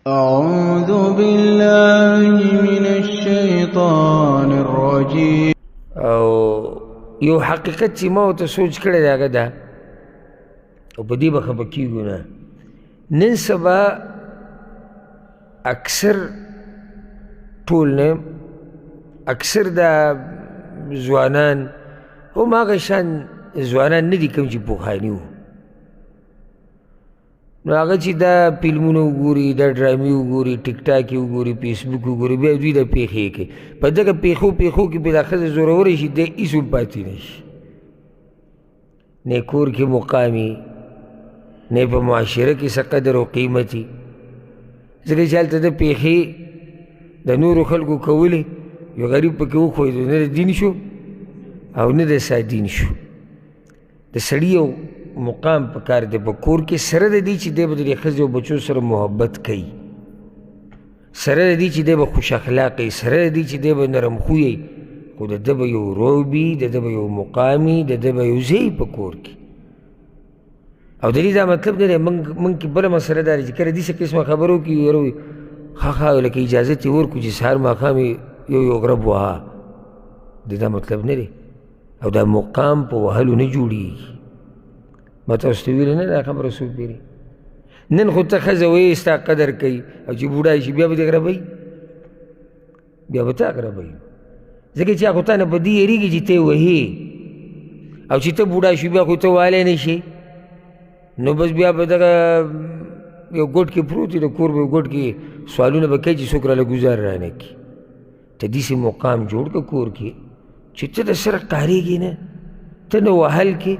أعوذ بالله من الشيطان الرجيم. او یو حقیقت چې ما ورته سوچ کړی دی هغه ده، او په دې به خفه کېږو نه. نن سبا اکثر ټول نه، اکثر دا ځوانان هم هغه شان ځوانان نه دي کوم چې پخواني وو. نو هغه چې دا فلمونه وګوري، دا ډرامې وګوري، ټیک ټاک یې وګوري، فیسبوک وګوري، بیا دوی دا پېښې یې کوي. په دغه پېښو پېښو کې به دا ښځه زوروره شي، دی هېڅ هم پاتې نه شي، نه کور کې مقامي، نه په معاشره کې څه قدر او قیمت وي. ځکه چې هلته د پېښې د نورو خلکو کولې، یو غریب پکې وښویېدو، نه د دین شو او نه د سادین شو. د سړي یو مقام په کار دی په کور کې، سره د دې چې دی به د دې ښځې او بچو سره محبت کوي، سره د دې چې دی به خوش اخلاقه وي، سره د دې چې دی به نرم خوی وي، خو د ده به یو رعب وي، د ده به یو مقام وي، د ده به یو ځای په کور کې. او د دې دا مطلب نه دی، موږ کې بله مسله دا ده چې کله داسې قسمه خبرو کې یاره وي، ښه ښه لکه اجازت یې ورکړو چې سهار ماښام یې یو یو غرب وهه، د دا مطلب نه دی. او دا مقام په وهلو نه جوړېږي. ما تاسو ته ویلې نه دا خبره څوک پېري. نن خو ته ښځه وایې ستا قدر کوي، او چې بوډا شي بیا به دې غربوي، بیا به تا غربوي، ځکه چې هغه تا نه په دې یېرېږي چې ته یې وهې، او چې ته بوډا شي بیا خو ته والی نه شي، نو بس بیا به دغه یو ګوټ کې پروت وي، د کور په یو ګوټ کې سوالونه به کوي چې څوک راله ګوزار رانه کړي. ته داسې مقام جوړ که کور کې چې ته د سره قهرېږې نه، ته نه وهل کې،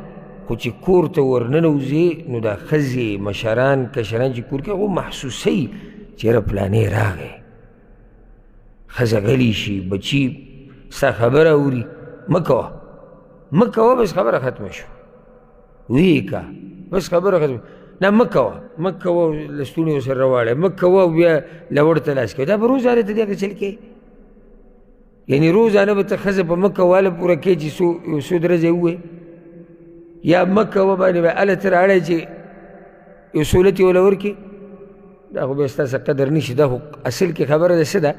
خو چې کور ته ورننوځې نو دا ښځې مشران کشران چې کور کې هغو محسوسوي چې یاره پلانی راغی، ښځه غلې شي، بچي ستا خبره اوري، مه کوه مه کوه، بس خبره ختمه شوه، ویې که بس خبره ختمه، نه مه کوه مه کوه، لستوڼي ورسره راواړی، مه کوه او بیا لوړ ته لاس کوي. دا به روزانه ته دغه چل کوې، یعنې روزانه به ته ښځه په مه کوه پوره کوې چې یو څو درځې ووایې، یا مه کوه باندې به هله ته راړی چې یو سهولت یې وله ورکړي. دا خو بیا ستا څه قدر نه شي. دا خو اصل کې خبره ده څه ده،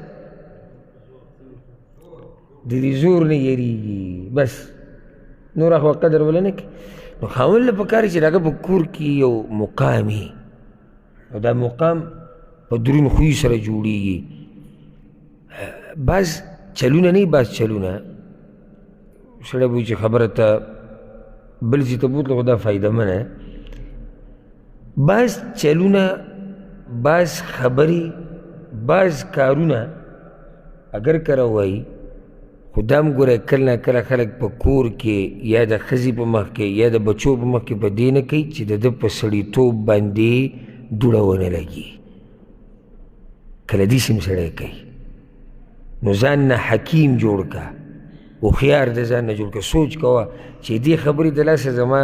د دې زور نه یریږي، بس نور خو قدر وله نه کوي. نو خاوند له پکار چې د هغه په کور کې یو مقام وي، او دا مقام په درون خوی سره جوړیږي. بعض چلونه نه، بعض چلونه سړی به وایي چې خبره ته بل ځای ته بوتله، خو دا فایدهمنه. بعض چلونه، بعض خبرې، بعض کارونه اگر که راوایي، خو دا هم ګوره کله نا کله خلک په کور کې یا د ښځې په مخ کې یا د بچو په مخ کې په دې نه کوي چې د ده په سړیتوب باندې دوړه ونه لګي. کله داسې هم سړی کوي. نو ځان نه حکیم جوړ که، هوښیار د ځان نه جوړ که، سوچ کوه چې دې خبرې د لاسه زما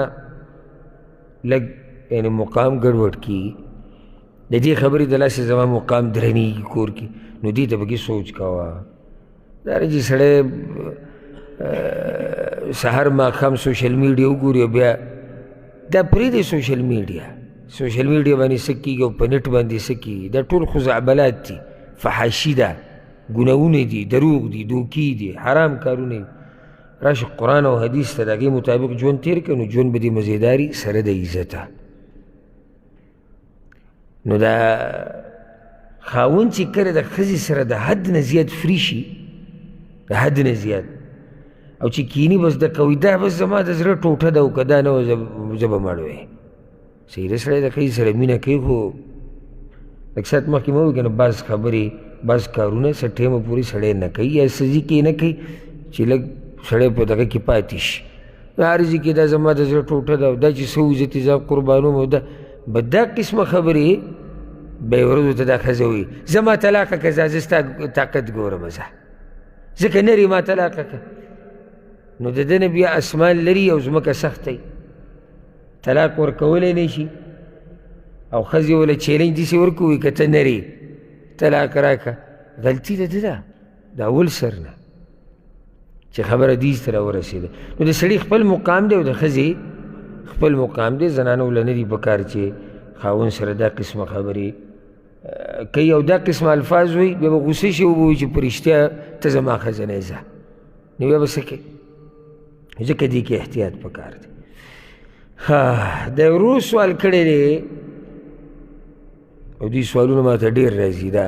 لږ یعنې مقام ګډوډ کېږي، د دې خبرې د لاسه زما مقام درنېږي کور کې، نو دې ته پکې سوچ کوه. دا چې سړی سهار ماښام سوشل میډیا وګوري او بیا دا پرېږدي سوشل میډیا، سوشل میډیا باندې څه کېږي او په نټ باندې څه کېږي، دا ټول خزعبلات دي، فحاشي ده، ګناهونه دي، دروغ دي، دوکې دي، حرام کارونه دي. راشه قرآن او حدیث ته د هغې مطابق ژوند تېر کړه، نو ژوند به دې مزېداري سره د عزته. نو دا خاوند چې کله د ښځې سره د حد نه زیات فري شي، د حد نه زیات، او چې کینی بس د کوي، دا بس زما د زړه ټوټه ده او که دا نه وه زه به مړ وی. صحیح ده، سړی د ښځې سره مینه کوي، خو لږ ساعت مخکې مې وویل که نه، بعض خبرې بعض کارونه څه ټیمه پورې سړی نه کوي، یا څه ځای کې نه کوي چې لږ سړی په دغه کې پاتې شي. هر ځای کې دا زما د زړه ټوټه ده او دا چې څه وځي ترې ځان قربانوم، او دا به دا قسمه خبرې به یې ورځو ته دا ښځه وایي زما طلاقه که ځه، زه ستا طاقت ګورم، ځه ځکه نري ما طلاقه که. نو د ده نه بیا اسمان لري او ځمکه سخته وي، طلاق ورکولی نه شي، او ښځې وله چیلنج داسې ورکوي که ته نري طلاق راکړه. غلطي د ده ده د اول سر نه چې خبره دې ته راورسېده. نو د سړي خپل مقام دی او د ښځې خپل مقام دی. زنانو له نه دي په کار چې خاوند سره دا قسمه خبرې که یو دا قسم الفاظ وي، بیا به غوسه شي، وبه چې په رښتیا ته زما ښځه نه یې، ځه. نو بیا به څه کوې؟ ځکه دې کې احتیاط پکار دی. د ورور سوال کړی دی، او دې سوالونه ماته ډېر راځي. دا